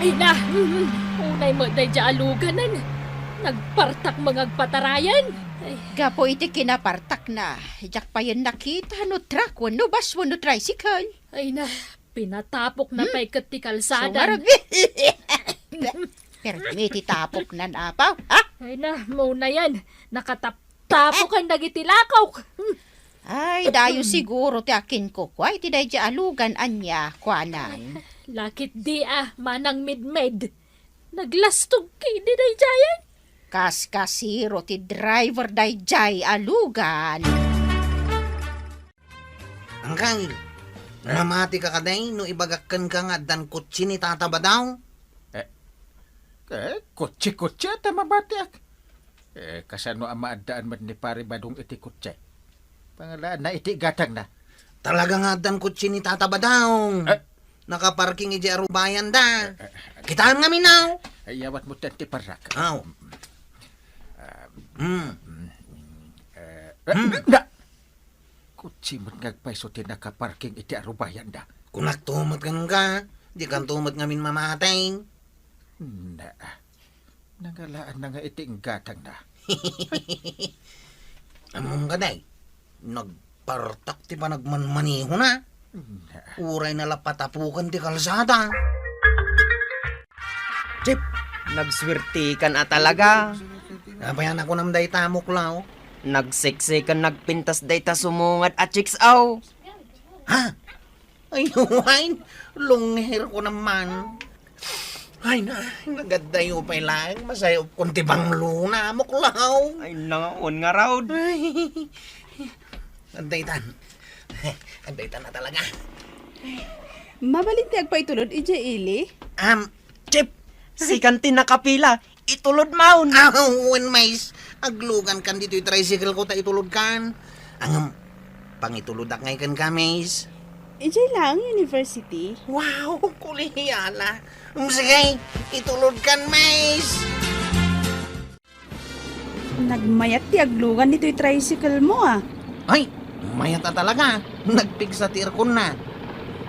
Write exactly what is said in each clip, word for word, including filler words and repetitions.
Ay na, mm, unay met daydiay a luganen. Nagpartak nga agpatarayan. Ay. Gapu iti kinapartakna, diak payen nakita no truck wenno bus wenno tricycle. Ay na, pinatapokna Hmm? pay ket ti kalsada. Sumarag. Pero iti tapoknan, apaw, ha? Ay na, maunayan. Nakataptapokan dagiti lakok. Hmm. Ay, dayo siguro ti akinkukua iti daydiay a lugan, ania, kuanan. Lakit di a, manang midmed. Naglastog kidi daydiayen. Kaskasiro ti driver daydiay a lugan. Angkal, namati ka kadi no ibagak kenka nga addan kotse ni Tata Badaw? Eh, eh, kotse-kotse ta mabatiak. Eh, kasano a maaddaan met ni Pari Badong iti kotse? Pangalaanna iti gatangna. Talaga nga addan kotse ni Tata Badaw. Eh? Nakaparking idiay arubayanda. Eh, eh, eh. Kitaem ngamin, aw. Ay, yawat mo ti parrak. Aw. Ah, Hmm. Eh, Hmm. na! Kotse met nga agpayso ti nakaparking iti arubayanda. Kunak to met kenka, dikanto met ngamin mamati. Na, nangalaanna nga iti inggatangna. Ammom kadi, nagpartak ti panagmanmanehona. Na. Uray na la patapoken ti kalsada. Chip, nagsuertekan a talaga. Apay a nakunam dayta, Muklaw? Nagseksek ken nagpintas dayta sumungad a chicks, aw. Ha? Ay, wine? Long hair ko naman. Ay na, nagaddayo pay laeng, masayopkon ti banglona, Muklaw. Ay na, wen ngarud. Ay, andaytan. Andaytan na talaga. Mabalin ti agpaitulod idiay ili? Um, Chip! Sikan ti nakapila. Itulod maon. Ah, wen, Mays. Aglugankan ditoy tricycle ko ta itulodkan. Ngem, pangituludak ngay kenka, Mays. Idiay laeng university. Wow, kolehiyala. Um, sige, itulodkan, Mays. Nagmayat ti aglugan ditoy tricycle mo, ah. Ay, mayat a talaga. Nagpigsa ti airconna.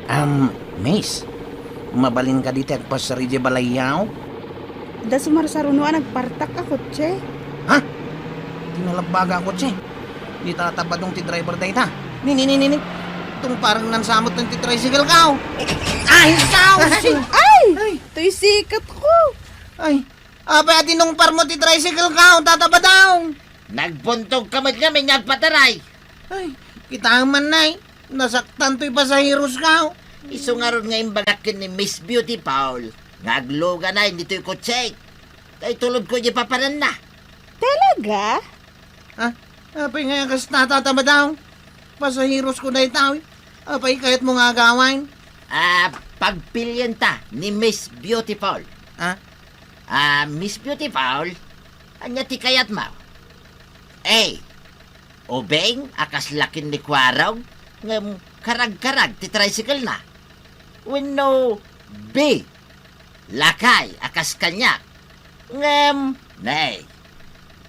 Um, Miss, mabalin kadi ti agpassar idiay balayyo? Adda sumarsaruno a nagpartak a kotse. Ha? Ti nalabbaga a kotse? Ni Tata Badong ti driver dayta. Ni, ni, ni, ni, ni. Tungparen nansamot ti tricycle ko. Ay, ikaw! Ay! Ay! Toy sikat ko! Ay, Apay a tinungparmo ti tricycle ko, Tata Badong? Nagbuntogka met ngamin nga agpataray. Ay, kitaem man, Nay. Nasaktan toy pasaheros ko. Isu ngarud nga imbagak ken ni Miss Beautiful nga agluganay ditoy kotse. Ta itulodko idiay papananna. Talaga? Ah, apay ngay a kasta, Tata Badong? Pasaheros ko dayta. Apay kayatmo nga agawan? Ah, pagpilienta ni Miss Beautiful. Ah? Ah, Miss Beautiful, ania ti kayatmo? A, ubing a kas lakin ni Kuarog, ngem karagkarag ti tricycle-na. Wenno B, lakay a kas kaniak. Ngem, nay,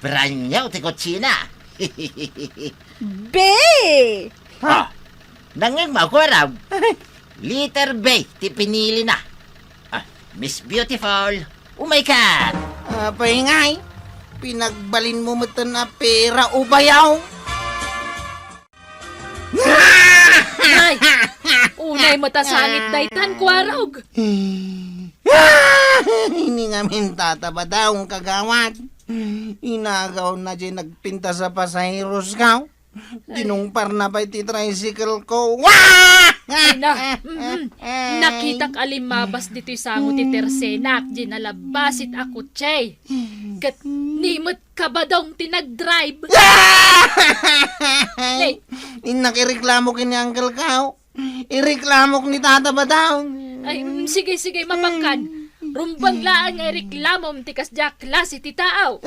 brand new ti kotsena. Be! Ha? Nangngegmo, Kuarog? Letter B ti pinilina. Ah, Miss Beautiful, umayka! Apay ngay, pinagbalinmo met a pera, ubayaw! Ay! Unay met a sangit daytan, Kuarog! Ini ngamin, Tata Badong, kagawad. Inagawna diay nagpintas a pasaheros ko. Tinungparna pay ti tricycle ko. Wah! Ay na, mm, nakitak a limmabas ditoy sango ti tersenak diay nalabbasit a kotse. Ket ni met ka, Badong, ti nagdrive. Ay! Innak ireklamo ken ni Uncle ko. Ireklamok ni Tata Badong. Ay, mm, sige, sige, mapangkan. Rumbeng laeng nga ireklamom ti kasdiay a klase ti tao.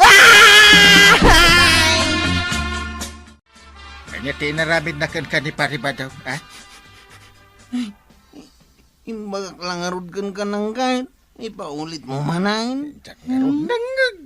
Ania ti inaramidna kenka ni Pari Badong, ha? Imbagak la ngarud kenka, Uncle. Ipaulitmo manen. Diak ngarud nangngeg.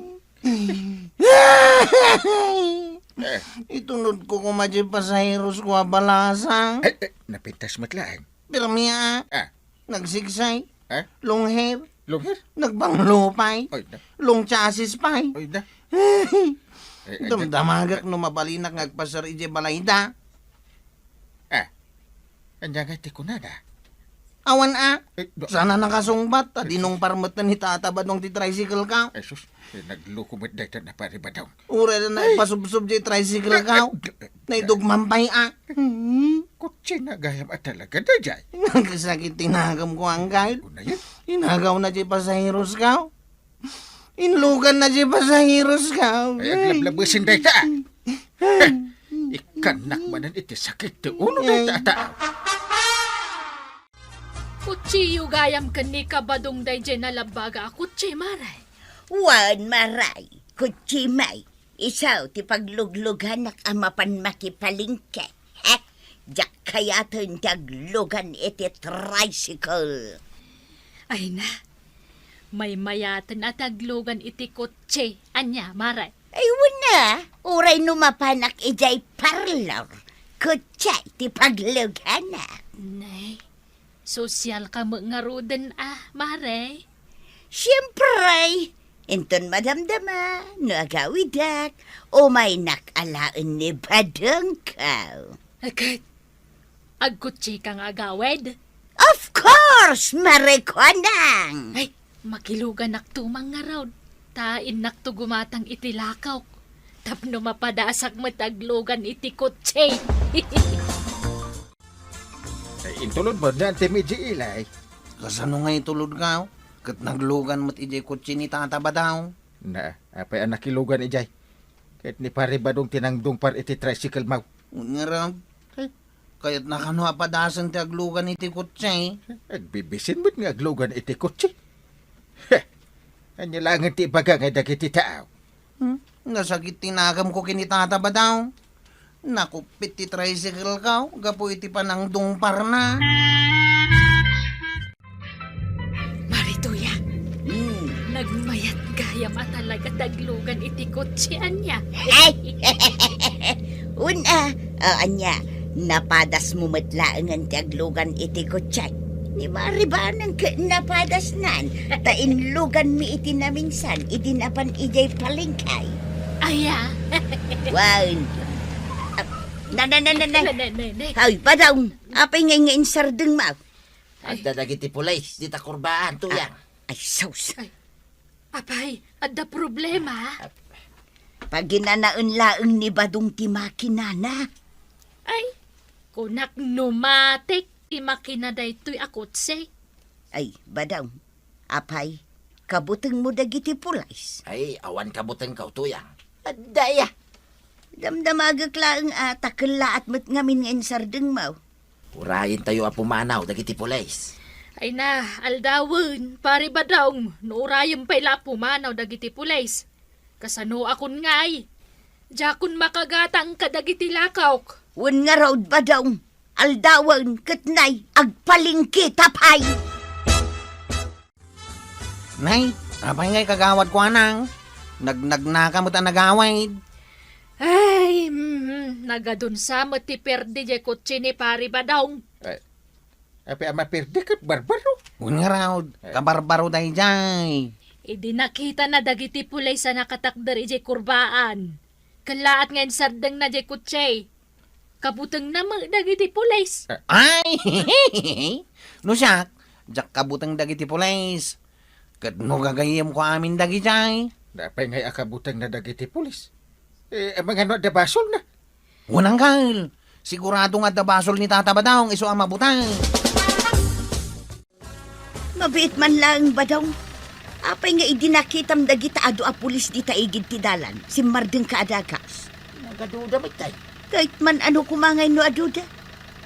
Eh. Itulodko koma diay pasaheros ko a balasang. Eh, eh, napintas met laeng. Pirmi a. Ah. Nagsiksay. Eh? Long hair. Long hair? Nagbanglo pay. Ay, na. Long chassis pay. Ay, na. Eh, eh, damdamagak no mabalinak nga agpaser idiay balayda. Ah, ania nga ti kunada? Awan a. Eh, do- Sana nakasungbat, ta dinungpar met ni Tata Badong ti tricycle ka. Ay, sus, eh, nagluko met dayta na Pare Badong. Uray na naipasubsob di tricycle ka. Ay, ay, ay, Naidugman pay a. Hmm. Kutsi na gayam a talaga, dayjay. Nagsakit ti nagem ko, Anggal. Una yan. Inagaw na di pasaheros ka. Inlugan na di pasaheros ka. Ay, aglablabesen dayta, ah. Ikanak manen iti sakit ti ulo dayta a tao. Kutsiyo gayam ken ni Kabadong dayjay nalabbaga a kutsi, Mare. Wen, Mare, kutsi may. Isu ti paglugluganak a mapan makipalengke. Heh, diak kayaten ti aglugan iti tricycle. Ay na, maymayaten a ti aglugan iti kutsi. Ania, Mare? Ay, wen a, uray no mapanak idiay parlor, kutsi ti pagluganak. Nay, sosyal ka met ngaruden a, Mare. Siempre, inton madamdama no agawidek, umaynak alaen ni Badongko. Agkut-, agkutsi ka nga agawid? Of course, Mare Kuanang! Ay, makiluganakto man ngarud. Ta innakto gumatang iti lakok. Tapno mapadasak met aglugan iti kutsi. Ay, intulod mo, Auntie Medji Ilay. Kasano nga itulod ka? Ket naglugan met idiay kutsi ni Tata Badong. Na, apay a nakilugan idiay? Ket ni Pare Badong ti nangdungpar iti tricycle mo. Ngarud, kayatna kano a padasen ti aglugan iti kutsi? Agbibisin met nga aglugan iti kutsi. Heh! Ania laengen ti ibaga nga dagiti tao? Hmm? Nasakit ti nagem ko ken ni Tata Badong. Nakuppit ti tricycle ko gapu iti panangdungparna. Mare Tuyang, hmm, nagmayat gayam a talaga ti aglugan iti kutsi, ania? Ay! Wen a, o, ania, napadasmo met laengen ti aglugan iti kutsi. Ni Mare Banang ket napadasnan, ta inluganmi iti naminsan idi napan idiay palengke. Aya? Wen. Ah, na, na, na, na, na. Na, na, na, na. Ay, Badong, apay ngay nga insardengmo? Ay. Adda dagiti pulis dita kurbaan, Tuyang. Ah, ay, sus. Ay. Apay, adda problema? Paginanaen laeng ni Badong ti makinana. Ay, kunak, pneumatic ti makina daytoy a kotse. Ay, Badong, apay, kabutengmo dagiti pulis? Ay, awan kabutengko, Tuyang. Adda aya. Damdamagek laeng a ta kellaat met ngamin nga insardengmo. Urayentayo a pumanaw dagiti pulis. Ay na, aldawen, Pare Badong, no urayen pay la a pumanaw dagiti pulis. Kasanoakon ngay? Diakon makagatang kadagiti lakok. Wen ngarud, Badong, aldawen ket nay, agpalengketa pay. Nay, apay ngay kagawad, Kuanang? Nagnagnaka met a nagawid. Ay, mm, nagadunsa met ti perdi diay kotse ni Pari Badong. Ay, apay a maperdi ket barbaro? Wen ngarud, eh, kabarbaro daydiay. Idi nakitana dagiti pulis a nakatakder idiay kurbaan, kellaat nga insardengna diay kotse. Kabutengna met dagiti pulis. Ay! No siak, diak kabuteng dagiti pulis. Ket no gagayyemko amin dagidiay. Apay ngay a kabutengna dagiti pulis? Eh, mangano adda basolna? Wen, anggal. Sigurado nga adda basol ni Tata Badong isu a mabuteng. Mabiit man laeng, Badong. Apay nga idi nakitam dagita adu a pulis dita igid ti dalan, simmardengka a dagus? Nagaduda met tay. Ket man-ano koma ngay no aduda?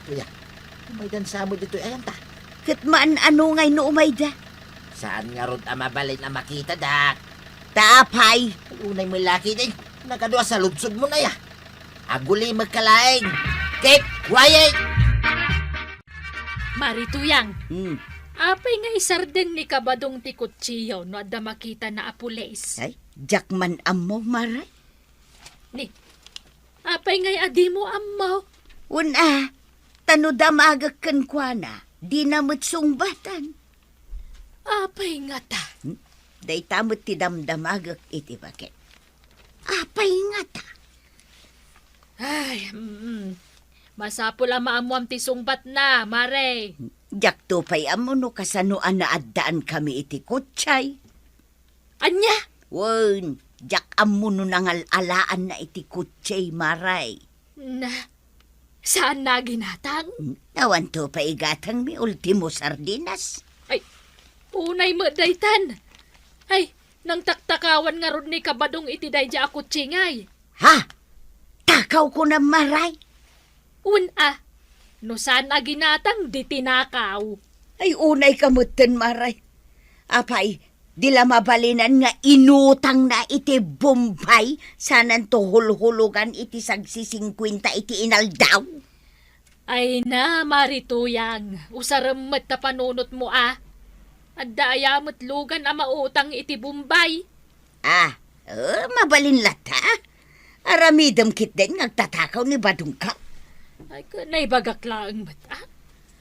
Kuya, umaydan sa met ditoy ayanta. Ket man-ano ngay no umayda? Saan ngarud a mabalin a makitada? Ta apay? Ay, unay met la ketdi. Nagadu a saludsodmon aya. Agulimekka laeng. Keep quiet! Mari Tuyang, hmm, apay nga isardeng ni Kabadong ti kutsiyo no adda makitana a pulis? Ay, diak man ammo, Mare. Ni, apay ngay a dimo ammo? Wen a, ta no damagek kenkuana, dina met sungbatan. Apay ngata? Hmm? Dayta met ti damdamagek iti baket. Apay ngata? Ay, mm, masapul a maammuam ti sungbatna, Mare. Diakto pay ammo no kasano a naaddaanka iti kutsay. Ania? Wen, diak ammo no nangal-alaanna iti kutsay, Mare. Na, saanna a ginatang? Awanto pay igatangmi, ultimo sardinas. Ay, unay met daytan. Ay, nangtaktakawan ngarud ni Kabadong iti daydiay a kutsingay. Ha? Takaw kunam, Mare? Wen a, no saan a ginatang, di tinakaw. Ay, unayka metten, Mare. Apay, di la mabalinan nga inutangna iti Bombay, sananto hulhulogan iti sagsisingkuenta iti inaldaw? Ay na, Mare Tuyang, usarem met ta panunotmo a. Adda aya met lugan a mautang iti Bombay? Ah, eh, mabalin latta. Aramidem ketdin nga agtatakaw ni badongka. Ay, ket naibagak laeng met, ah.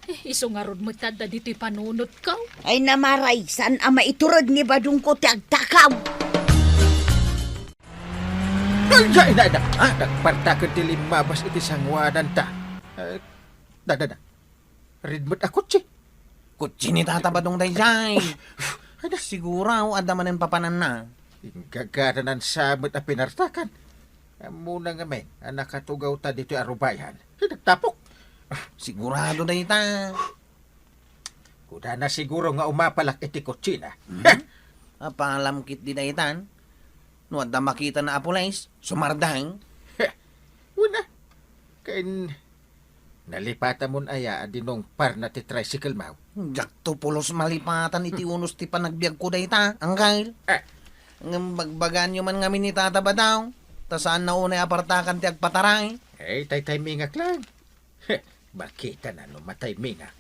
Eh, isu ngarud met adda ditoy panunotko. Ay, na, Mare, saan a maiturod ni badongko ti agtakaw? Ay, ay, na, na, ah, nagpartaken ti limmabas iti sanguananta. Eh, da, da, da. Ridmet a kotse. Kotse ni Tata Badong daydiay. Ay, da. Siguro, adda manen papananna. Inggagananan sa met a pinartakan. Ammona ngamin a nakatugawta ditoy a rubayan. Ay, nagtapok. Sigurado dayta. Kunana siguro nga umapalak iti kotsina. Hmm? Apalam ketdi daytan. No adda makitana a pulis, sumardeng. Heh, una. Ken, nalipatamon aya a dinungparna ti tricycle mo? Diakto pulos malipatan iti unos ti panagbiagko dayta, Angkel. Ah. Ngem bagbagaanyo man ngamin ni Tata Badong, ta saanna unay a partakan ti agpataray. Eh, taytaymingak lang. Heh, makitana no mataymingak.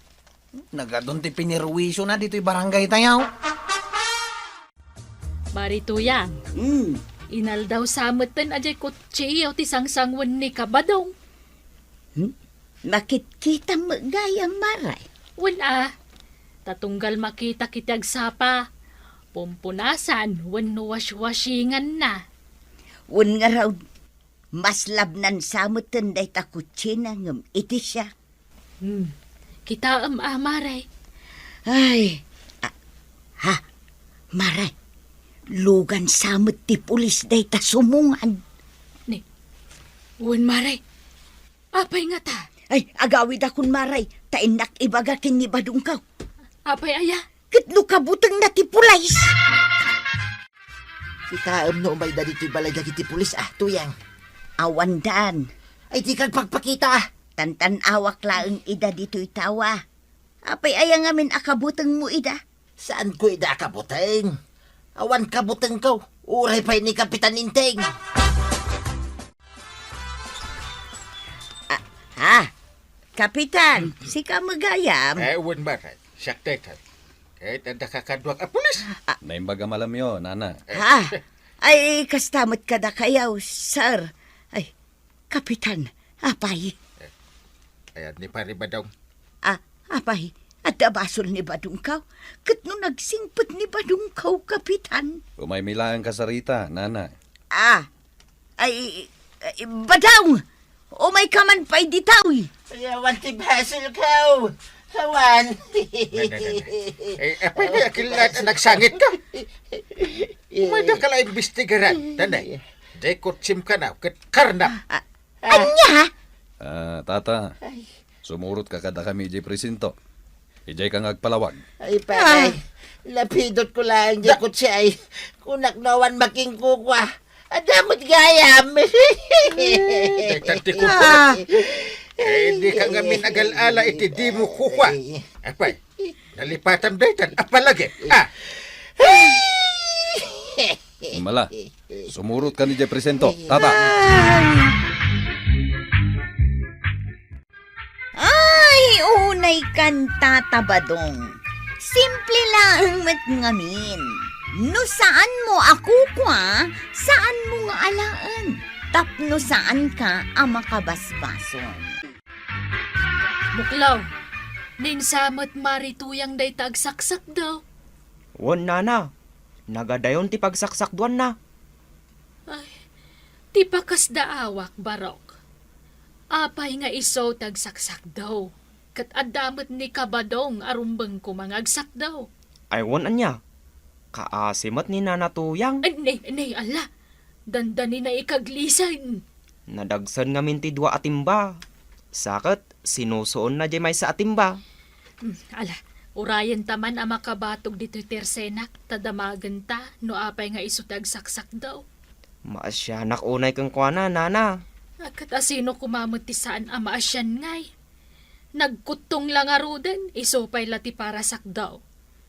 Nagadun ti pinerwisona ditoy barangay tayo. Mare Tuyang, Hmm. inaldaw sa metten a diay kutsiyo ti sangsangoen ni Kabadong. Hmm? Makitkitam met gayam, Mare? Wen a, ta tunggal makita iti agsapa, pumpunasan wenno washwashinganna. Wen ngarud, maslabnan sa metten dayta kutsina ngem iti siak. Hmm. Kitaem a, Mare. Ay, a, ha, Mare, lugan sa met ti pulis dayta sumungan. Ni, wen, Mare. Apay ngata? Ay, agawidakon, Mare, ta innak ibaga ken ni badongko. Apay aya? Ket no kabutengna ti pulis. Kitaem no umayda ditoy balay dagiti pulis, ah, Tuyang. Awandan. Ay, dika agpakpakita, ah. Tantan-awak laeng ida ditoy tawa. Apay aya ngamin a kabutengmo ida? Saanko ida a kabuteng. Awan kabutengko. Uray pay ni Kapitan Enteng. Ah, ha? Kapitan, sika met gayam? Eh, wen, Mare. Siak daytoy. Ket adda kakaduak a pulis. Ah. Naimbag a malamyo, nana. Eh. Ha? Ay, kasta met kadakayo, sir. Ay, Kapitan, apay? Eh, ayan ni Pare Badong. Ah, apay, adda basol ni badongko? Ket no nagsingpet ni badongko, Kapitan? Umaymi laeng kasarita, nana. Ah, ay, ay, Badong! Umayka man pay ditoy! Ay, awan ti basolko! Awan! Nay, nay, nay, nay. Eh, apay nga akillat a nagsangitka? Umayda ka la imbestigaran, nanay. Dayta kotsim kano, ket karnam. Ah, ania? Ah, tata. Ay. Sumurotka kadakami idiay presinto. Idiayka nga agpalawag. Ay, pare. Ah. Lapidotko laeng diay kotse ay. Kunak no awan makinkukua. Adda met gayam. Dayta ti kukunak. Ah. Eh, dika ngamin agal-ala iti dimo kukua. Apay, nalipatam daytan a palagip. Ah. Mala, sumurotka idiay presinto, tata. Ay, unay kan, Tata Badong. Simple laeng met ngamin. No saanmo a kukua, saanmo nga alaen. Tapno saanka a makabasbason. Buklaw, ninsa met Mare Tuyang dayta agsaksakdaw. Wen, nana, nagadayon ti pagsaksakduanna. Ay, ti pakasdaawak, Barok. Apay nga isu ti agsaksak daw? Ket adda met ni Kabadong a rumbeng koma nga agsakdaw. Ay, wen, ania? Kaasi met ni Nana Tuyang. Ay, ne, ne, ala. Dandani na ikaglisen. Nadagsen ngamin ti dua a timba. Sa ket sinusuonna diay maysa a timba. Hmm, ala, urayen ta man a makabatog ditoy tersenak, ta damagen ta no apay nga isu ti agsaksak daw. Maasianak unay kenkuana, nana. A, ket asino koma met ti saan a maasian ngay? Nagkuttong la ngaruden, isu pay la ti parasakdaw.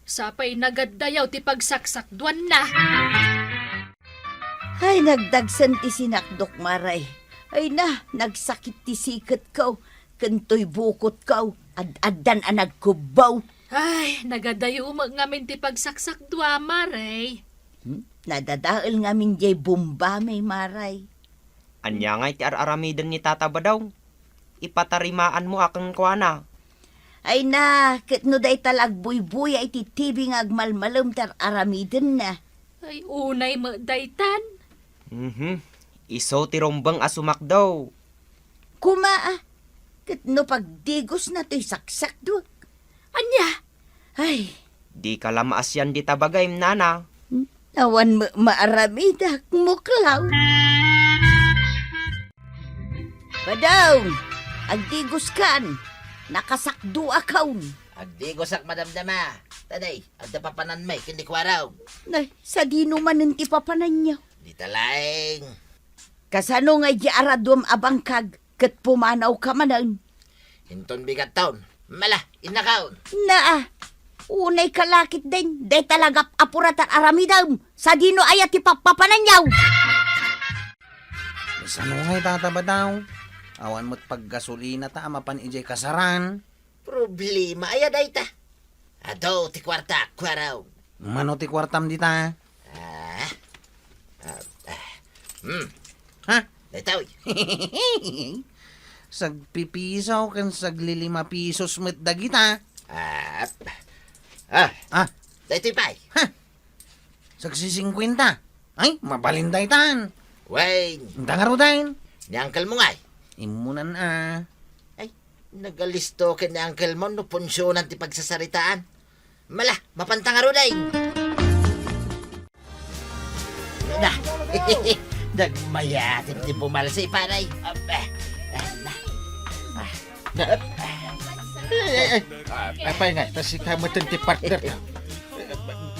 Sapay nagaddayaw ti pagsaksakduanna. Ay, nagdagsen ti sinakdok, Maray. Ay na, nagsakit ti siketko, ken toy bukotko, ad-addan a nagkubbaw. Ay, nagadayo met ngamin ti pagsaksakdua, Maray. Hmm? Nadadael ngamin diay bomba, Maray. Ania ngay ti ar-aramiden ni Tata Badong? Ipatarimaanmo a kenkuana. Ay na, ket no dayta la agbuybuya iti T V nga agmalmalem ti ar-aramidenna. Ay, unay met daytan. Mhm. Isu ti rumbeng a sumakdaw. Koma, a, ket no pagdigosna toy saksakduak. Ania? Ay. Dika la maasian dita bagayem, nana. Awan met maaramidak, muklaw. Badong, agdigoskan. Nakasakduakon. Agdigosak, madamdama. Taday, adda papananmi ken ni Kuarong. Nay, sadino manen ti papananyo? Dita laeng. Kasano nga idi araduem a bangkag ket pumanawka manen? Inton bigatton. Mala, innakon. Naa, unayka la ketdin, dayta la gap-apo ra ti ar-aramidem. Sadino aya ti pappapananyo? Kasano ngay, Tata Badong? Awan met paggasolinata a mapan idiay kasaran. Problema aya dayta? Adu ti kuarta, Kuarong. Mano ti kuartam dita? Ah. Ah, ah. Hmm. Ha? Daytoy. Sagpipiso ken saglilima pisos met dagita. Ah. Ah. Ah. Daytoy pay. Ha? Sagsisingkuenta. Ay, mabalin daytan. Wen. Anta ngaruden? Ni uncle mo ngay? Immunan a. Ay, nagalisto ken ni uncle mo no punsionan ti pagsasaritaan. Mala, mapanta ngaruden. Na. Nagmayatim ti bumalsi, pare. Apa. Ah, na. Ah. Na, eh, eh, eh. Apay nga, ta sika met ti partner ta.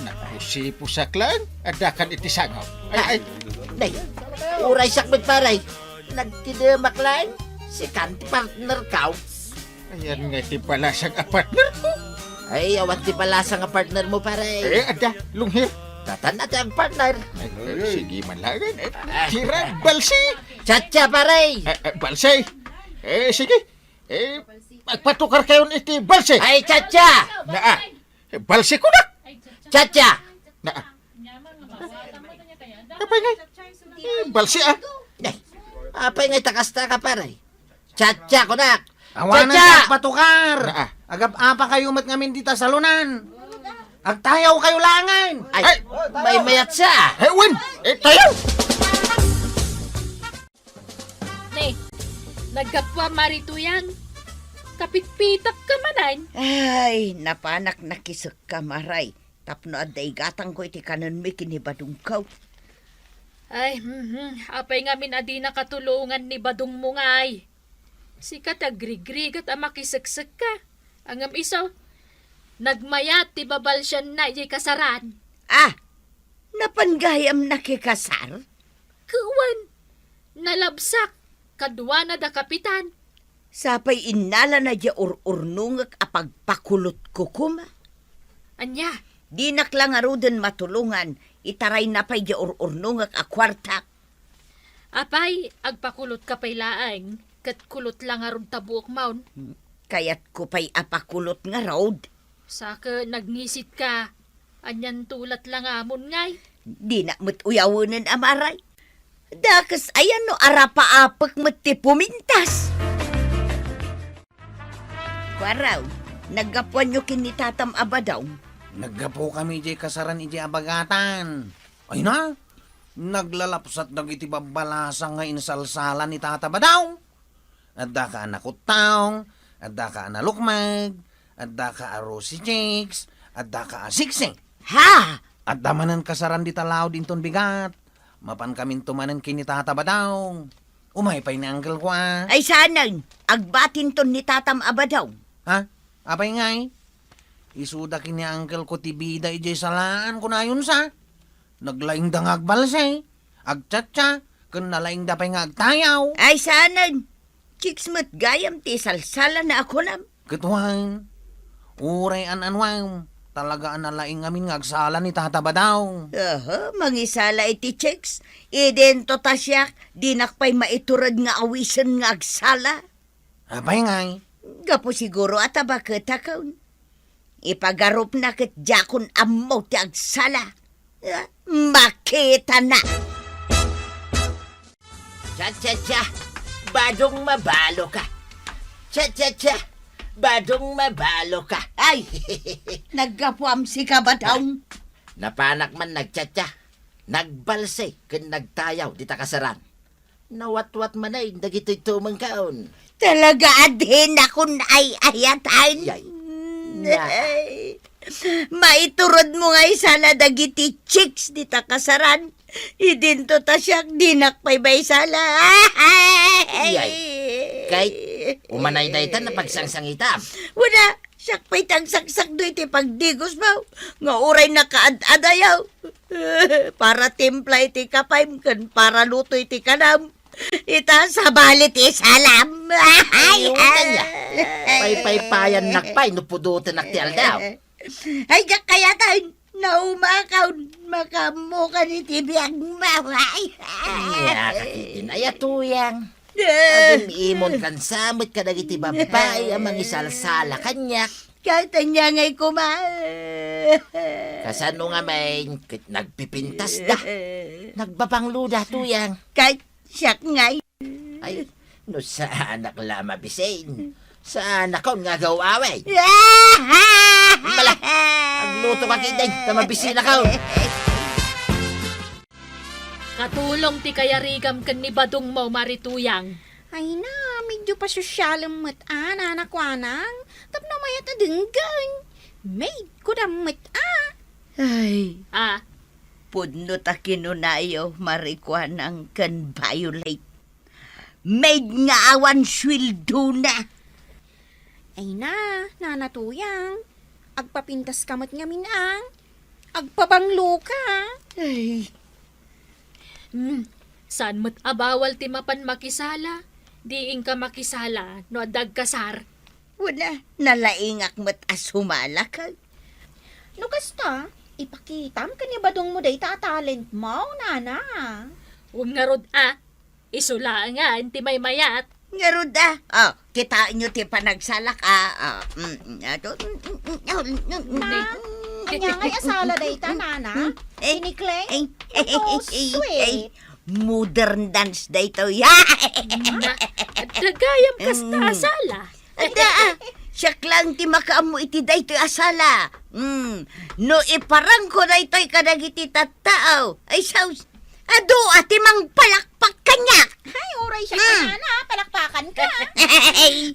Napusipusak lang, addakan iti sangaw. Ay, ay. Nay, uraysak met, pare. Nagtidemak lang, sikan ti partner ko. Ayan nga ti balasang a partner ko. Ay, awan ti balasang a partner mo, pare. Eh, adda, lunghir. Tatan na ti agpartner. Ay, eh, sige man lang, eh. Ah. Tira, balsi. Chacha, pare. Eh, eh, balsi. Eh, sige. Eh, magpatukar kayon iti balsi. Ay, chacha! Naa. Eh, balsi ko na. Chacha! Naa. Apay ngay? Eh, balsi, ah. Nay, apay ngay ta kasta ka, pare? Chacha, kunak. Awanan. Chacha! Ti agpatukar. Naa. Agap-apa kayo met ngamin dita salonan. Agtayaw kayo langen. Ay, ay, may mayat siya. Eh, wen. Eh, tayaw. Ne, naggapuam, Mari Tuyang. Kapitpitak ka manen. Ay, napanak nakisekka, Maray. Tapno adda igatangko iti kanenmi ken ni Badongko. Ay, mhm. Apay ngamin a dina katulongan ni Badongmo ngay? Sika ti agrigrigat a makiseksekka. Ngem isu, nagmayat ti babalsianna idiay kasaran. Ah, napan gayam nakikasar? Wen, nalabsak, kaduana da kapitan. Sapay innalana diay ur-urnongek a pagpakulotko koma. Ania? Dinak la ngaruden matulongan, itarayna pay diay ur-urnongek a kuartak. Apay, agpakulotka pay laeng, ket kulot la ngarud ta buokmon. Hmm, kayatko pay a pakulot ngarud. Sa ket nagngisit ka, anian tulat la ngamon ngay? Dinak met uyawenen a Maray. Dakes ayan no arapaapek met ti pumintas. Kuarong, naggapuanyo ken ni tatam a Badong? Naggapukami idiay kasaran idiay a bagatan. Ay na, naglalapsat dagiti babbalasang nga insalsala ni Tata Badaw. Adda ka a nakuttong, adda ka a nalukmeg, adda ka a Rosy Chicks, adda ka a siksi. Ha? Adda manen kasaran dita laud inton bigat. Mapankaminto manen ken ni Tata Badaw. Umay pay ni uncle ko a. Ay saanen, agbatinton ni Tatam a Badaw. Ha? Apay ngay? Isuda ken ni uncle ko ti bida idiay salaan, kunayonsa. Naglaingda nga agbalse, agchatcha, ken nalaingda pay nga agtayaw. Ay saanen, chicks met gayam ti salsalana a kunam. Ket wen, uray an-anuam, talaga a nalaing ngamin nga agsala ni Tata Badaw. Aha, mangisala iti chicks, idinto ta siak, dinak pay maitured nga awisen nga agsala. Apay ngay? Gapu siguro a tabaketakon. Ipagarupna ket diakon ammo ti agsala. Ah, makitana. Cha, cha, cha. Badong mabalo ka. Cha, cha, cha. Badong mabalo ka. Ay! Naggapuam sika, Badong. Napanak man nagchatcha, nagbalse, ken nagtayaw dita kasaran. Nawatwat manen dagitoy tumengkaon. Talaga a dinakon ay-ayatan. Yay. Na. Ay. Maitured mo nga isala dagiti chicks dita kasaran. Idinto ta siak, dinak pay maisala. Ay. Yay. Kay, umanay dayta napagsangsangitam. Wala, siak pay ti agsaksakdo iti pagdigos mo, nga uray nakaad-adayaw. Para timpla iti kapayem ken para luto iti kanam. Ita, sabali ti salam. Ay, ay, ay. Paypaypayannak pay no pudotenak ti aldaw. Ay, diak kayatan. Naumakon, makaammokan iti biagmo. Ay, ay. Nia, kakitin, ay, a Tuyang. Eh. Agim-imon kan sa met kadagiti babbai a mangisalsala kaniak. Ket ania ngay koma? Kasano ngamin ket nagpipintasda? Nagbabangloda, Tuyang. Ket siak ngay. Ay, no saanak la mabisin, saanakon nga agaw-away. Mala, agluto ka ketdin, ta mabisinakon. Katulong ti kayarigam ken ni Badongmo, Mari Tuyang. Ay na, medyo pasosyalem met a, Nana Kuanang, tapno mayat a denggen. Maid, kudam met a. Ay. Ah. Pudno ta kinunayo, Mari Kuanang ken Violet. Maid nga awan sueldona. Ay na, Nana Tuyang, agpapintaska met ngamin a, agpabangloka. Ay. Hmm, saan met a bawal ti mapan makisala? Diinka makisala no adda agkasar. Wala, nalaingak met a sumalak. No kasta, ipakitam ken ni Badongmo dayta a talentmo, Nana. Wen ngarud a, isu laengen ti maymayat. Ngarud a, oh, kitaenyo ti panagsalak a, oh, mm, ato, mm, mm, mm, mm, mm. Na, ania ngay a sala dayta, Nana? Hmm? Eh, Tinikleng? Eh, eh, eh, eh, eh, eh. Modern dance daytoy. Na, adda gayam kasta a sala. Adda, ah. Siak laeng ti makaammo iti daytoy a sala. Mm. No iparangko daytoy kadagiti tattao, ay saus, adu a ti mangpalakpak kaniak. Ay, uray siak, Nana, palakpakanka.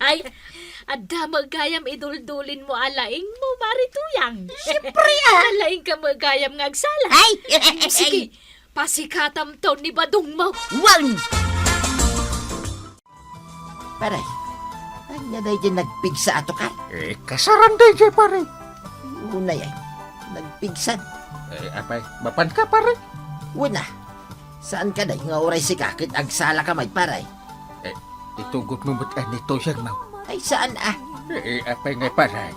Ay, adda met gayam iduldulinmo a laingmo, Mari Tuyang. Siempre, ah. Nalaingka met gayam nga agsala. Ay. Sige, pasikatamto ni Badongmo. Wan! Pare, ania daydiay nagpigsa a tukar? Eh, kasaran daydiay, pare. Unay ay, nagpigsan. Eh, apay, mapanka, pare? Wen a. Saan kadi nga uray sika ket agsalaka met, pare? Eh, itugotmo met a ni Tuyangmo. Ay, saan a? Eh, apay ngay, pare?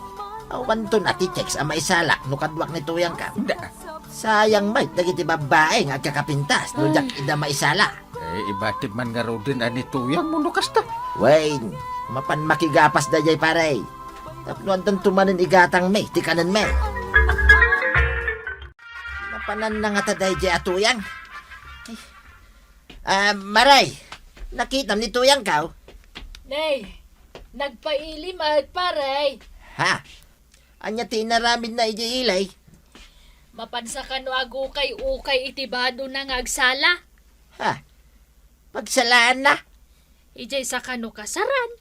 Awanton a ti chicks a maisalak no kaduak ni Tuyangko. Da. Sayang met dagiti babbai nga agkakapintas no diak ida maisala. Eh, ibatib man ngaruden a ni Tuyangmo no kasta. Wen, mapan makigapas daydiay, pare. Tapno addanto manen igatangmi ti kanenmi. Napananna ngata daydiay a Tuyang. Ay. Ah, Mare, nakitam ni Tuyangko? Nay, nagpaili met, pare. Ha? Ania ti inaramidna idiay ili? Mapansa kano agukay-ukay iti badona nga agsala? Ha? Pagsalaanna? Idiay sakano kasaran?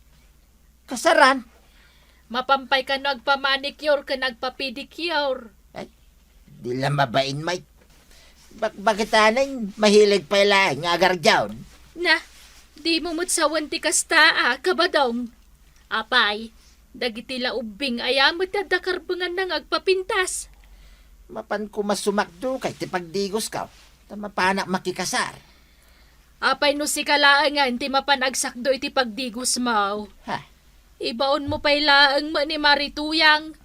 Kasaran? Mapan pay kano agpamanicure ken agpapedicure? Ay, di la mabain, Mike. Bak-, bakit anay, mahilig pay laeng nga agardiaw? Na, dimo met sawen ti kasta a, Kabadong. Apay, dagiti la ubbing aya met ti adda karbenganna nga agpapintas? Mapan koma sumakdo kay ti pagdigosko, ta mapanak makikasar. Apay no sika laengen ti mapan agsakdo iti pagdigosmo? Ha? Ibaonmo pay laeng met ni Mari Tuyang.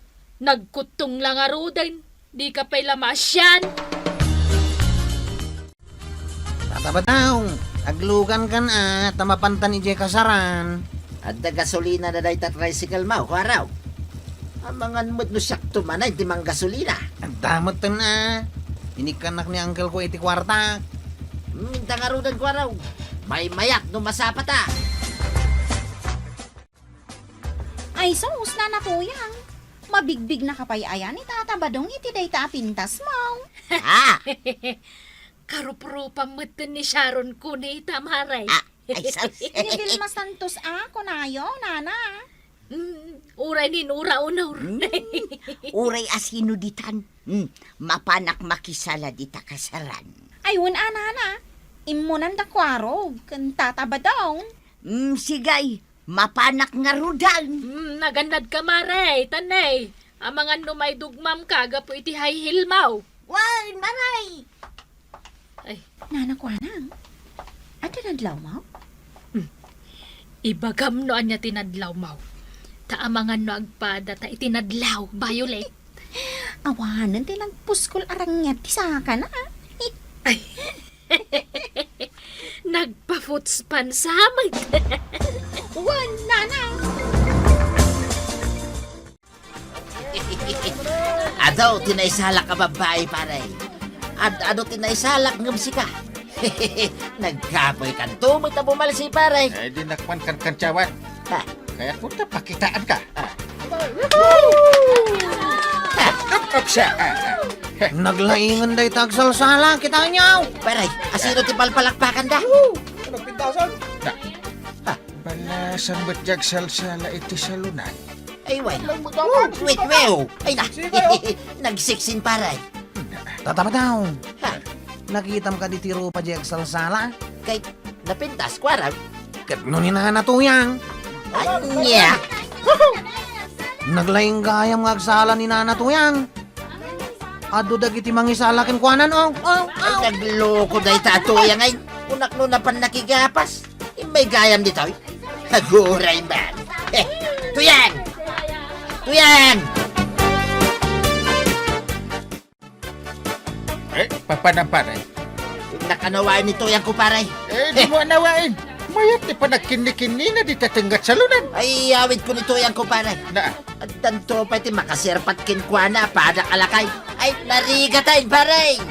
Nagkuttong la ngaruden. Dika pay la maasian. Tata Badong, aglugankan a, ta mapantan idiay kasaran. Adda gasolina na dayta tricycle mo, kuaraw. Amangan met no siakto manen ti manggasolina. Adda metten a. Inikkannak ni uncle ko iti kuarta. Hmm, ta ngaruden, kuaraw. Maymayat no masapata. Ay, sus, Nana Tuyang. Mabigbignaka pay aya ni Tata Badong iti dayta a pintasmo? Ah! Karuprupam metten ni Sharon kunita, Mare. Ah, ay, sus. Ni Vilma Santos a, kunayo, Nana. Mm, uray ni Nora Honor. Mm, uray a sino ditan. Mm, mapanak makisala dita kasaran. Ay, wen a, Nana. Immunan da kuaro, ken Tata Badong. Mm, sigay. Mapanak ngaruden. Hmm, nagannadka, Mare, tan ne. Amangan no maidugmamka gapu iti high heel mo. Wen, Mare! Ay. Nana Kuanang, adda nadlawmo? Hmm. Ibagam no ania ti nadlawmo. Ta amangan no agpada ta iti nadlaw, Violet. Awanen ti nagpuskol a ranget ti sakana. Ay. Nagpa-footspan sa met. Wen, Nana. Adu ti naisalak a babbai, pare. Ad-, adu ti naisalak ngem sika. Nagkapoykanto met a bumalsi, pare. Ay, di nakman kankantiawan. Ha? Kayatmo ta pakitaanka. Ah. Up, up siya. Ah, ah. Naglaingen dayta agsalsala, kitaenyo. Pare, asino ti palpalakpakanda? Ano, pintasan? Na. Ha? Balasan met ti agsalsala iti salonan? Ay, way. Wait, wow. Ay, na. Sige, oh. Nagsiksin, pare. Tata Badong. Ha? Nakitam kadi ti rupa di agsalsala? Kay napintas, kuarag. Ket no ni Nana Tuyang? Ania? Naglaing gayam nga agsala ni Nana Tuyang. Adu dagiti mangisala kenkuanan, oh, oh, oh. Ay, nagloko dayta a Tuyang, ay. Kunak no napan nakigapas. Immay gayam ditoy. Aguray man. Eh, Tuyang! Tuyang! Eh, papanam, pare? Nakanawain ni Tuyang ko, pare. Eh, dimo anawain. Mayat ti panagkinnikinnina dita tengnga ti salonan. Ay, awit ko ni Tuyang ko, pare. Na? Addanto pay ti makaserpat kenkuana a padak a lakay. Ay, narigatayen, pare!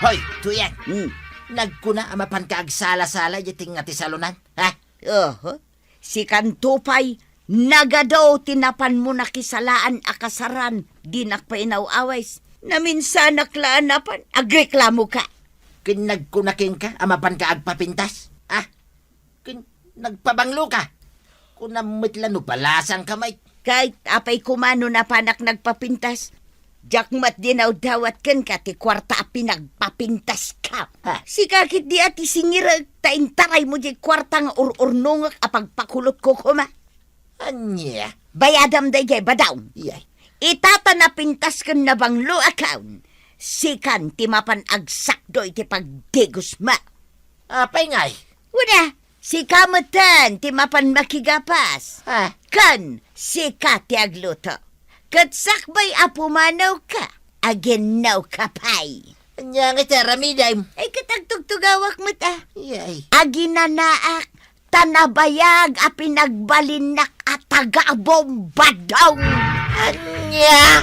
Hoy, Tuyang. Hmm. Nagkuna a mapanka agsala-sala iti tengnga ti salonan, ha? Oho. Sikanto pay, nagadu ti napanmo nakisalaan a kasaran, dinak pay inaw-awis. Naminsanak la a napan, agreklamoka. Ken nagkuna kenka a mapanka agpapintas? Ah, ken nagpabangloka? Kunam met la no balasangka, Mike. Kay, apay koma no napanak nagpapintas? Diak met dinawdawat kenka ti kuarta a pinagpapintaskam. Ha? Sika ketdi a ti singirek ta intaraymo diay kuarta nga ur-urnongek a pagpakulotko koma. Ania? Bayadam daydiay, Badong. Iyay. Ita ta napintas ken nabangloakon, sikan ti mapan agsakdo iti pagdigosmo. Apay ngay? Wen a, sika metten ti mapan makigapas. Ah. Ken sika ti agluto. Ket sakbay a pumanawka, aginnawka pay. Ania ngay ti aramidem? Ay, ket agtugtugawak met a. Iyay. Aginanaak ta nabayag a pinagbalinnak a taga-Abombaddong. Ania?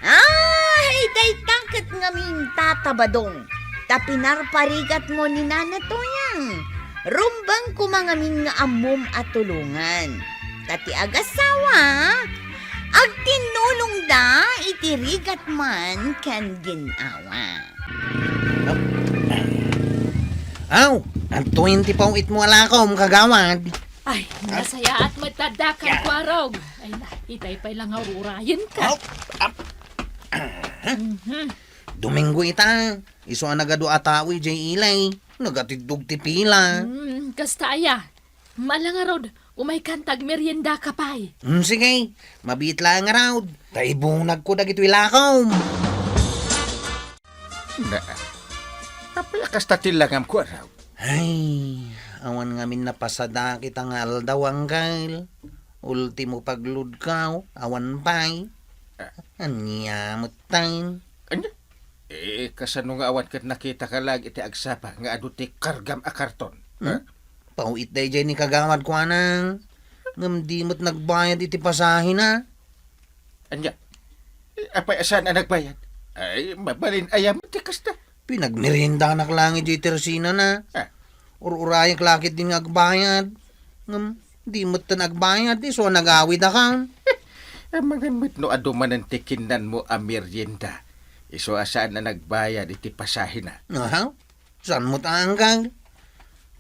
Ay, dayta ket ngamin, Tata Badong, ta pinarparigatmo ni Nana Tuyang. Rumbeng koma ngamin nga ammom a tulongan. Ta ti agasawa, agtinnulongda iti rigat man ken gin-awa. Aw, adtoyen ti paw-itmo a lakom, kagawad. Ay, nasayaat met adda kan kuarog. Ay na, itay pay lang nga ururayen ka. Aw, ap-, Mhm. Domingo ita, isu a nagadu a tao idiay ilay. Nagatiddog ti pila. Hmm, kasta aya. Ala ngarud, umaykan ta agmeriendaka pay. Hmm, sige. Mabiit laeng ngarud. Ta ibunagko dagitoy lakom. Na, apay a kasta ti langamko, Araw? Ay, awan ngamin napasadak ita nga aldaw, Angkel. Ultimo pagloadko, awan pay. Ah. Ania metten? Ania? Eh, kasano nga awan ket nakitaka laeng iti agsapa nga adu ti kargam a karton? Hmm? Ha? Paw-it daydiay ni kagawad kuana. Ngem di met nagbayad iti pasahena. Ania? Eh, apay a saan a nagbayad? Ay, mabalin aya met ti kasta? Pinagmeriendanak laeng idiay tersinana. Ah. Ur-urayak la ketdin nga agbayad. Ngem, di metten agbayad, isu a nagawidakon. Amangan met no adu manen ti kinnanmo a merienda. Isu a saan a nagbayad iti pasahena. Aha. Saan met a, Angkel?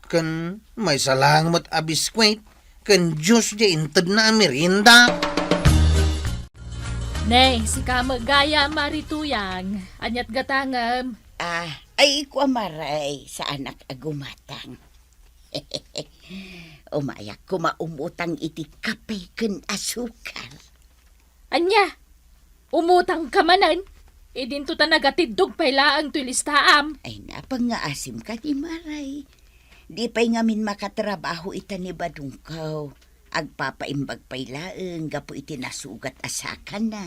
Ken maysa laeng met a biskuit ken juice diay intedna a merienda. Neng, sika met gayam, Mari Tuyang. Aniat gatangem? Ah, ay, kua, Mari, saanak a gumatang. Umayak koma umutang iti kape ken asukar. Ania? Umutangka manen? Idinto ta nagatiddog pay laeng toy listaam. Ay, napangngaasem kadi, Mari. Di pay ngamin makatrabaho ita ni badongko. Agpapaimbag pay laeng gapu iti nasugat a sakana.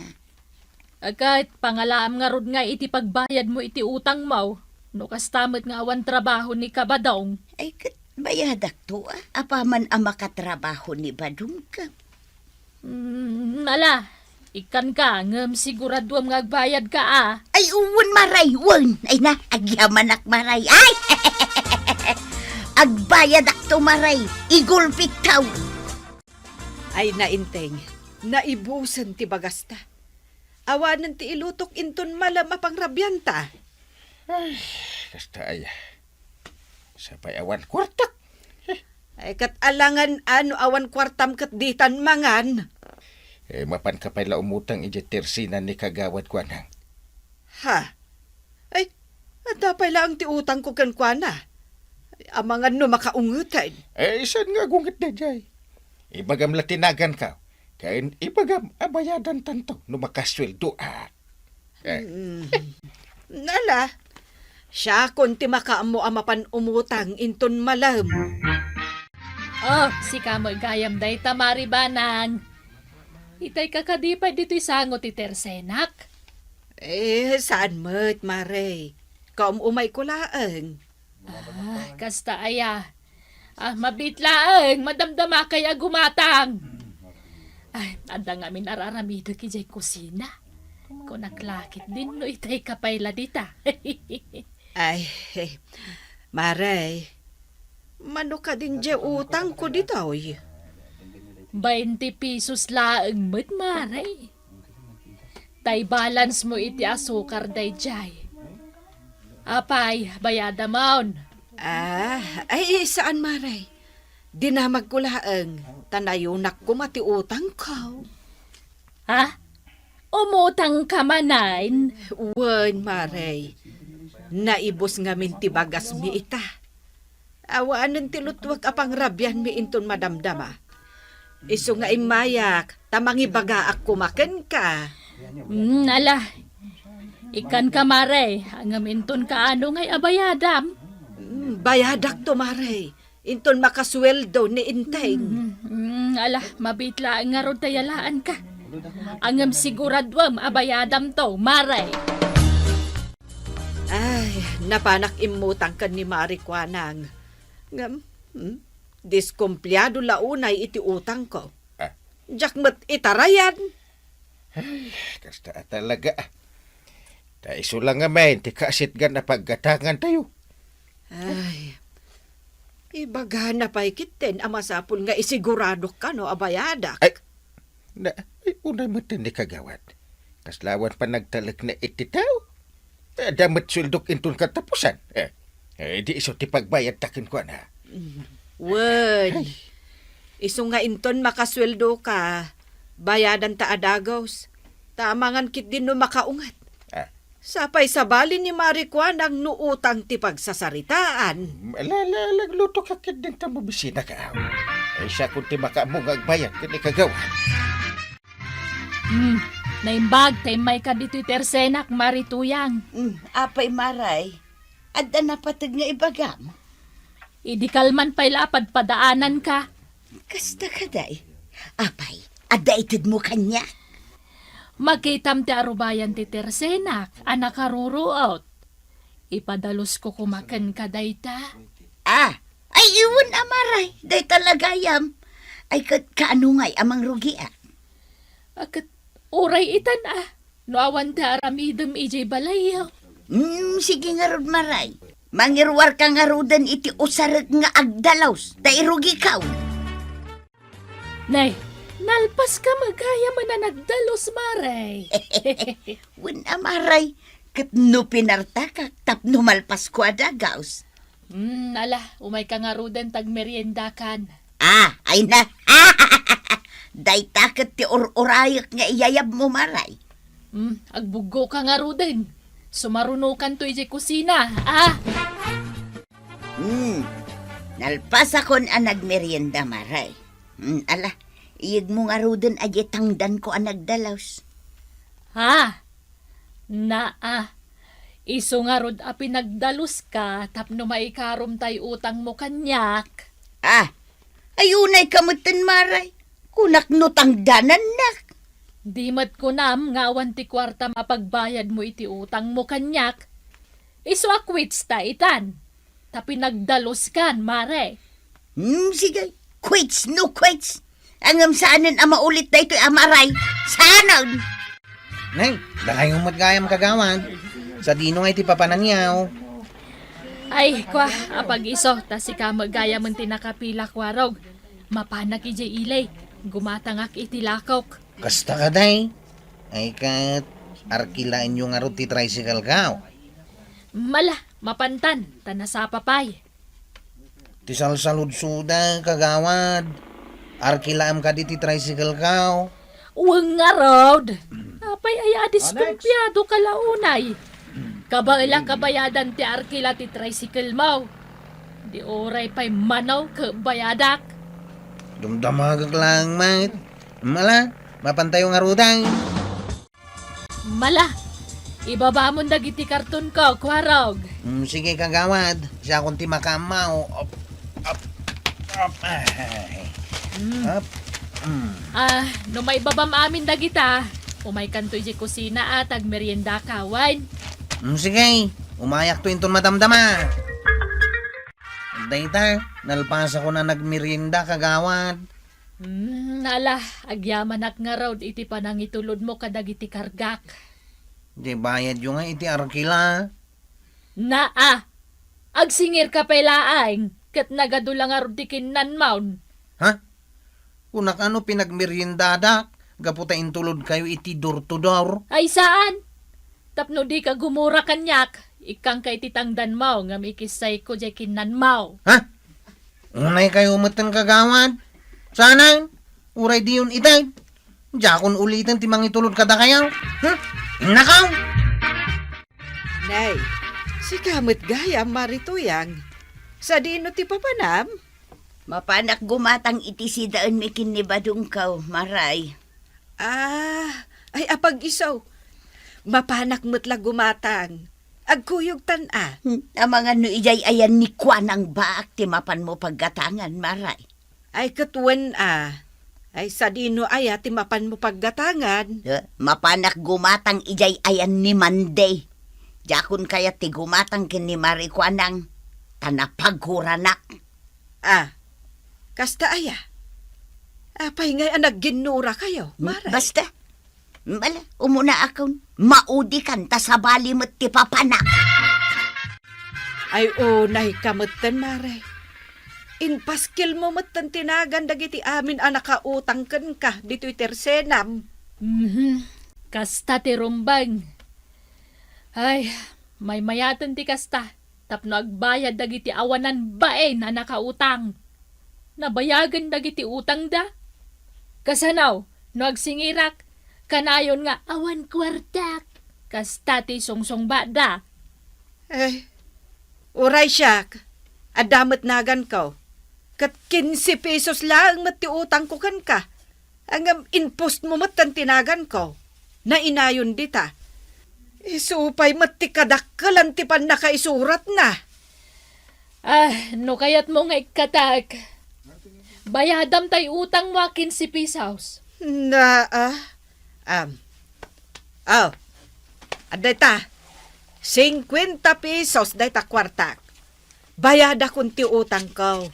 Ket pangalaam ngarud nga iti pagbayadmo iti utangmo, no kasta met nga awan trabaho ni kabadong. Ay, ket bayadakto, a, apaman a makatrabaho ni badongko. Mm, ala, ikkanka, ngem siguraduem nga agbayadka, a. Ay, wen, Mari, wen. Ay na, agyamanak, Mari. Ay! Agbayadakto, Mari. Igulpiktaw. Ay, nainteng, naibusen ti bagasta. Awanen ti ilutok inton malem a pangrabianta. Ay, kasta aya. Sapay awan kuartak. Ay, ket alangan a no awan kuartam ket ditan mangan. Eh, mapanka pay la umutang idiay tersina ni kagawad kuanang. Ha? Ay, adda pay laeng ti utangko kenkuana. Ay, amangan no makaungeten. Eh, saan nga agunget daydiay? Ibagam la ti naganko, ken ibagam a bayadantanto no makasueldoak. Eh. Mm. Nala, siakon ti makaammo a mapan umutang inton malem. Oh, sika met gayam dayta, Mari Banang. Itayka kadi pay ditoy sango ti tersenak? Eh, saan met, Mari. Kaum-umayko laeng. Ah, kasta aya. Ah, mabiit laeng, madamdamakay a gumatang. Ay, adda ngamin ar-aramidek idiay kusina. Kunak la ketdin no itayka pay la dita. Ay, Mari, mano kadin diay utangko ditoy? Bainte pesos laeng met, Mari. Tay balance mo iti asukar daydiay. Apay, bayadamon. Ah, ay, saan, Mari. Dinamagko laeng, ta nayunak koma ti utangko. Ha? Umutangka manen? Wen, Mari. Naibus ngamin ti bagasmi ita. Awanen ti lutwek a pangrabianmi inton madamdama. Isu nga immayak, ta mangibagaak koma kenka. Mm, ala. Ikkanka, Mari, ngem inton kaano ngay a bayadam? Mm, bayadakto, Mari. Inton makasueldo ni Inteng. Mm, mm, ala, mabiit laeng ngarud ta yalaanka. Ngem siguraduem a bayadamto, Mari. Ay, napanak immutang ken ni Mari kuanang. Ngem, hmm, diskumpliado la unay iti utangko. Ah. Diak met itarayan. Ay, kasta a talaga, ah. Ta isu la ngamin ti kaasitgan a paggatangantayo. Ay. Ibagana pay ketdin a masapul nga isiguradok kano a bayadak. Ay, na, ay, unay met ni kagawad. Kasla awan panagtalekna iti tao. Adda met sueldok inton katapusan. Eh, eh, di isu ti pagbayadta kenkuana. Mm. Wen, ay, isu nga inton makasueldoka, bayadanta a dagus. Ta amangan ketdin no makaunget. Ah. Sapay sabali ni Mari Kuanang no utang ti pagsasaritaan. Ala, ala, ala, agluto ka ketdin ta mabisina ka. Ay, siakon ti makaammo nga agbayad ken ikagawa. Hmm, naimbag ta immayka ditoy tersenak, Mari Tuyang. Hmm, apay, Maray? Adda napateg nga ibagam? Idi kalman pay la a padpadaananka. Kasta kadi? Apay, adda itedmo kaniak? Makitam ti arubayan ti tersenak a nakaruruot. Ipadalusko koma kenka dayta. Ah, ay, wen a, Maray, dayta la gayam. Ay, ket kaano ngay a mangrugiak? A, ket uray itan a, no awan ti aramidem idiay balayyo. Hmm, sige ngarud, Maray. Mangiruarka ngaruden iti usarek nga agdalus, ta irugikaw. Nay, nalpaska met gayam a nagdalus, Maray. Wen a, Maray, ket no pinartakak tapno malpasko a dagus. Hmm, ala, umayka ngaruden ta agmeriendakan. Ah, ay na. Dayta ket ti ur-urayek nga iyayabmo, Maray. Hmm, agbuggoka ngaruden. Sumarunokanto idiay kusina. Ah! Hmm, nalpasakon a nagmerienda, Maray. Hmm, ala, iyegmo ngaruden a diay tangdanko a nagdalus. Ha? Naa, isu ngarud a pinagdaluska tapno maikarom tay utangmo kaniak. Ah, ay unayka metten, Maray. Kunak no tangdanannak. Di met kunam nga awan ti kuartam a pagbayadmo iti utangmo kaniak. Isu a quits ta itan. Ta pinagdaluskan, Mare. Hmm, sige. Quits, no quits. Ngem saanen a maulit daytoy a, Maray. Saanen. Nay, dakayo met gayam, kagawad. Sadino ngay ti papananyaw? Ay, kwa, apag-iso, ta sika met gayam ti nakapila, Kwarog. Mapanak idiay ili. Gumatangak iti lakok. Kasta kadi? Ay ket, arkilaenyo ngarud ti tricycle-kaw. Mala, mapantan, ta nasapa pay. Ti salsaludsoda, kagawad. Arkilaem kadi ti tricycle-kaw? Wen ngarud. Apay aya a diskumpiado ka la unay? Kabaelak a bayadan ti arkila ti tricycle-mo. Di uray pay mano ket bayadak. Dumdamagek laeng met. Mala, mapantayo ngaruden. Mala, ibabamon dagiti kartonko, Kwarog. Mm, sige, kagawad. Siakon ti makaammo. Op, op, op. Ay. Mm. Op. Mm. Ah, no maibabam amin dagita, umaykanto idiay kusina a ta agmeriendaka, wen? Mm, sige. Umayakto inton madamdama. Dayta, nalpasakon a nagmerienda, kagawad. Hmm, ala, agyamanak ngarud iti panangitulodmo kadagiti kargak. Di bayadyo nga iti arkila. Naa, agsingirka pay laeng, ket nagadu la ngarud ti kinnanmon. Ha? Kunak a no pinagmeriendadak, gapu ta intulodkayo iti door to door. Ay saan? Tapno dika gumura kaniak, ikkangka iti tangdanmo ngem ikissayko diay kinnanmo. Ha? Unaykayo metten, kagawad. Saanen? Uray diyon itay. Diakon uliten ti mangitulod kadakayo. Hmm? Innakaw! Nay, sika met gayam, Mari Tuyang. Sadino ti papanam? Mapanak gumatang iti sidaenmi ken ni badongko, Maray. Ah, ay, apag-iso. Mapanak met la gumatang. Agkuyogtan a. Hmm, amangan no idiay ayan ni Kuanang baak ti mapanmo paggatangan, Maray. Ay, ket wen a. Ay, sadino aya ti mapanmo paggatangan? Eh, mapanak gumatang idiay ayan ni Mande. Diakon kayat ti gumatang ken ni Mari Kuanang, ta napaguranak. Ah, kasta aya? Apay ngay a nagginnurakayo, Mare? Basta. Bala, umunaakon. Maudikan ta sabali met ti papanak. Ay, unayka metten, Mare. Inpaskilmo metten ti nagan dagiti amin a nakautang kenka ditoy tersenam. Mhm. Kasta ti rumbeng. Ay, maymayaten ti kasta tapno agbayad dagiti awanan bain a nakautang. Nabayagen dagiti utangda. Kasano, no agsingirak, kanayon nga awan kuartak. Kasta ti sungsungbada. Eh, uray siak, adda met naganko. Ket kinse pesos laeng met ti utangko kenka. Ngem inpostmo metten ti naganko. Nainayon dita. Isu pay met ti kadakkelan ti pannakaisuratna. Ah, no kayatmo nga ikkatak, bayadam tay utangmo a kinse pesos. Na, ah, am. Oh, adda ita. Singkuenta pesos dayta kuartak. Bayadakon ti utangko.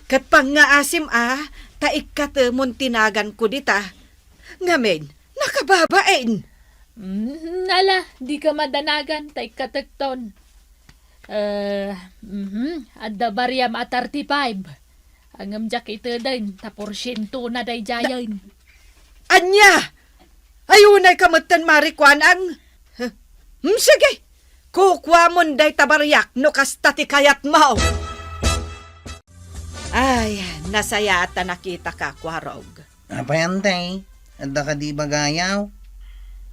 Ket pangngaasim a, ta ikkatemon ti naganko dita. Ngamin, nakababain. Mm, ala, dika madanagan, ta ikkatekton. Eh, mhm, adda bariam a thirty-five. Ngem diak iteden, ta porsientona daydiayen. Ania? Ay, unayka metten, Mari Kuanang. Hmm, sige. Kukuamon dayta bariak no kasta ti kayatmo. Ay, nasayaat a nakitaka, Kuarog. Apay, Ante? Adda kadi ibagayaw?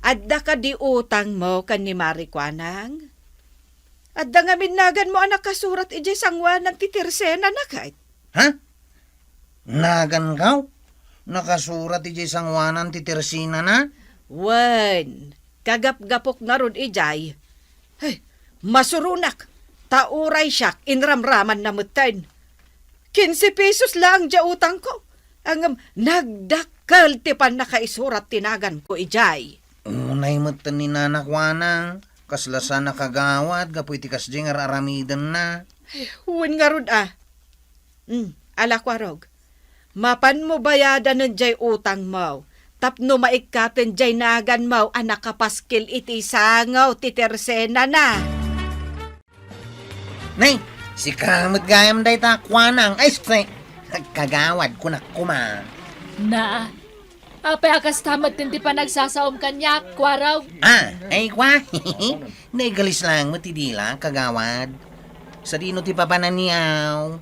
Adda kadi utangmo ken ni Mari Kuanang? Adda ngamin naganmo a nakasurat idiay sangoanan ti tersenana ket? Ha? Naganko? Nakasurat idiay sangoanan ti tersenana? Wen, kagapgapok ngarud idiay. Ay, masuronak, ta uray siak, inramramanna metten. Kinse pesos laeng diay utangko. Ngem nagdakkel ti pannakaisurat ti naganko idiay. Unay metten ni Nana Kuanang, kasla saan a kagawad gapu iti kasdiay nga ar-aramidenna. Ay, wen ngarud a. Hmm, ala, Kuarog. Mapanmo bayadanen diay utangmo, tapno maikkaten diay naganmo a nakapaskil iti sango ti tersenana. Nay, sika met gayam dayta, Kuanang. Ay, sus, ay. Kagawad, kunak koma. Na, apay a kasta met ti panagsasaom kaniak, Kuarog? Ah, ay, kwa. Naigalis lang met ti dila, kagawad. Sadino ti papananyaw?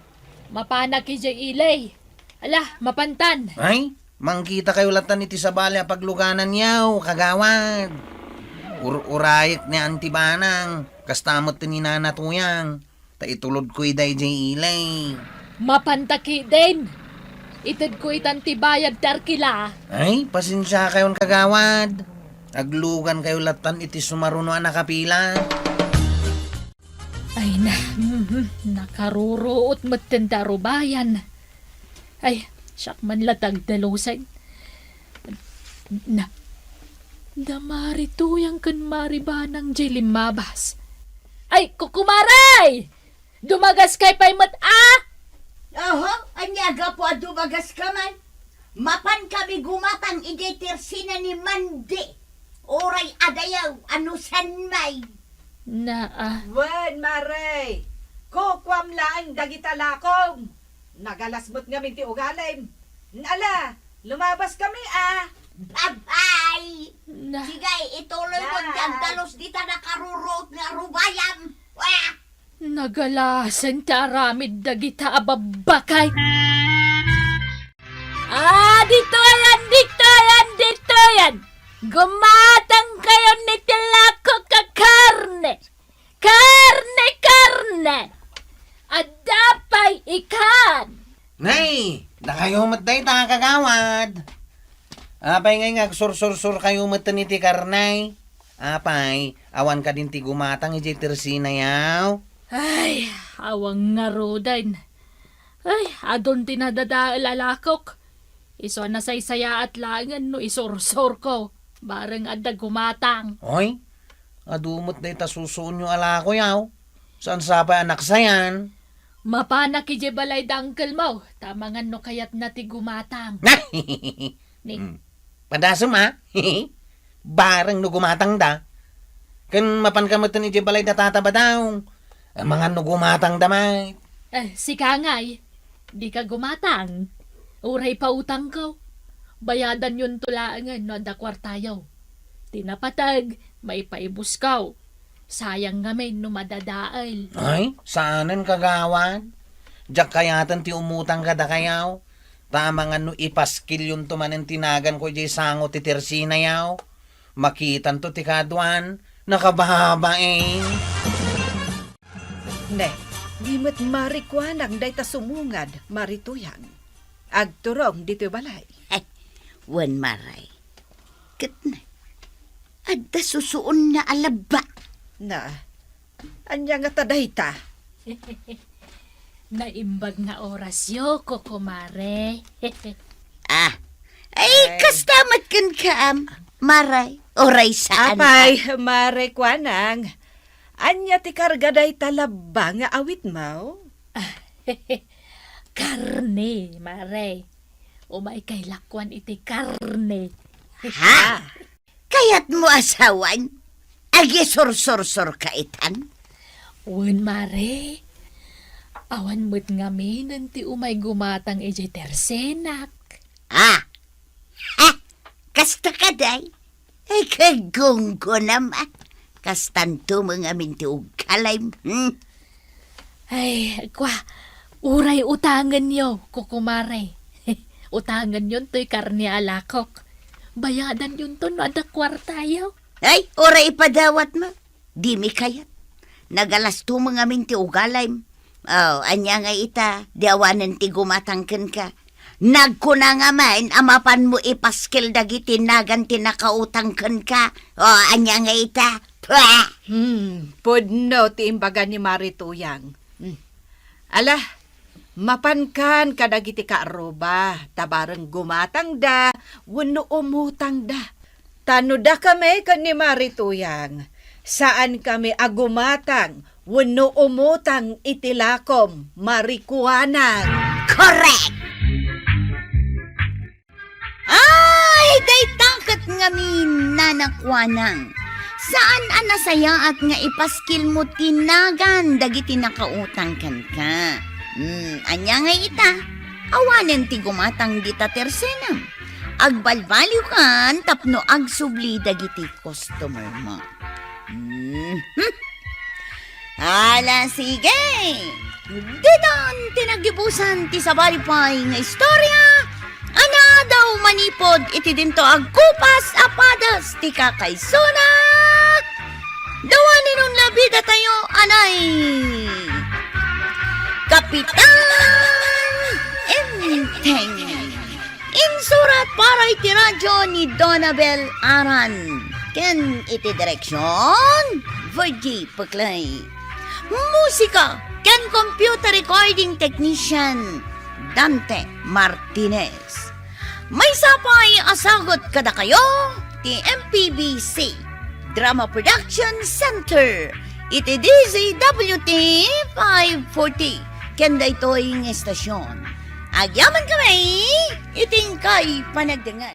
Mapanak idiay ili. Ala, mapantan. Ay, mangkitakayo lattan iti sabali a paglugananyaw, kagawad. Ur-urayek ni Auntie Banang, kasta met ni Nana Tuyang, ta itulodko ida idiay ili. Mapanta ketdin. Itedko itan ti bayad ti arkila. Ay, pasensiakayon, kagawad. Aglugankayo lattan iti sumaruno a nakapila. Ay na, mhm, nakaruruot metten ti arubayan. Ay, siak man la ti agdalusen. Na, da Mari Tuyang ken Mari Banang diay limmabas. Ay, kukumaray! Dumagaskay pay met a! Oho, ania gapu a dumagaska man? Mapankami gumatang idiay tersena ni Mandi. Uray adayaw a no saan may. Naa. Wen, Mare, kukuam laeng dagita lakom. Nagalas met ngamin ti ugalim. Ala, lumabaskami a. Bye-bye! Na- Sige, ituloy mo Bye. Diyan, dalos dita nakaruruot nga rubayam. Wah! Nagalasen ti aramid dagita a babbakay. Ah, ditoyan, ditoyan, ditoyan! Gumatang kayon iti lakok a karne! Karne, karne! Adda pay ikan! Nay, dakayo met dayta, kagawad. Apay ngay nga agsursursurkayo met iti karne? Apay, awan kadin ti gumatang idiay tersena yaw? Ay, awan ngaruden. Ay, adun ti nadadael a lakok. Isu a nasaysayaat laengen no isursurko. Bareng adda gumatang. Oy, adu met dayta susuonyo a lako yaw. Saan sa pay a naksayan? Mapanak idiay balay da uncle mo, ta mangan no kayatna ti gumatang. Ni- Hmm. Padasem, a? Bareng no gumatangda. Ken mapanka metten idiay balay da tata Badong. Amangan no gumatangda met. Eh, sika ngay. Dika gumatang. Uray pautangko. Bayadanyonto laengen no adda kuartayo. Ti napateg, maipaibusko. Sayang ngamin no madadael. Ay, saanen, kagawad. Diak kayaten ti umutang kadakayo. Ta amangan no ipaskilyonto manen ti naganko idiay sango ti tersenayo. Makitanto ti kaaduan, nakababain. Ne, di met marikuanang dayta sumungad, Mari Tuyang. Agturong ditoy balay. Wen, Mare. Ket ne, adda susuonna a labba. Na, ania ngata dayta? Naimbag nga orasyo, Kokomare. Ah, ay, ay, kasta met kenka, am, Mare, uray saan. Apay, Mare, kuanang, ania ti karga dayta labba nga awitmo? Karne, Mare. Umaykay lakuan iti karne. Ha? Kayatmo a sawen, agisursursurka itan? Wen, Mare. Awan met ngaminen ti umay gumatang idiay tersenak. Ah! Ah! Kasta kadi? Ay, kagunggonam, ah. Kastanto met ngamin ti ugalim, hmm? Ay, kua, uray utangenyo, Kokomare. Utangenyon toy karne a lakok. Bayadanyonto no adda kuartayo. Ay, uray ipadawatmo. Dimi kayat. Nagalasto met ngamin ti ugalim. Oh, ania ngay ita, di awanen ti gumatang kenka. Nagkuna ngamin a mapanmo ipaskel dagiti nagan ti nakautang kenka. Oh, ania ngay ita? Pwah! Hmm, pudno ti imbaga ni Mari Tuyang. Hmm. Ala, mapankan kadagiti kaarruba, ta bareng gumatangda wenno umutangda. Ta no dakami ken ni Mari Tuyang, saankami a gumatang wenno umutang iti lakom, Mari Kuanang. Correct! Ay, dayta ket ngamin, Nana Kuanang. Saan a nasayaat nga ipaskilmo ti nagan dagiti nakautang kenka. Hmm, ania ngay ita? Awanen ti gumatang dita tersenam. Agbalbaliwkan tapno agsubli dagiti customer mo. Mhm. Ala, sige. Ditan ti naggibusan ti sabali pay nga istorya a naadaw manipud iti dinto agkupas a padas ti kakaisuna. Dawani non labida tayo, anay. Kapitan Enteng. Insurat para iti radyo ni Donabel Aran. Ken iti direksyon, Virgie Puclay. Musika ken computer recording technician, Dante Martinez. Maysa pay a sagut kadakayo ti M P B C Drama Production Center iti D Z W T five forty. Ken daytoy nga estasyon, agyamankami iti inkay panagdengngeg.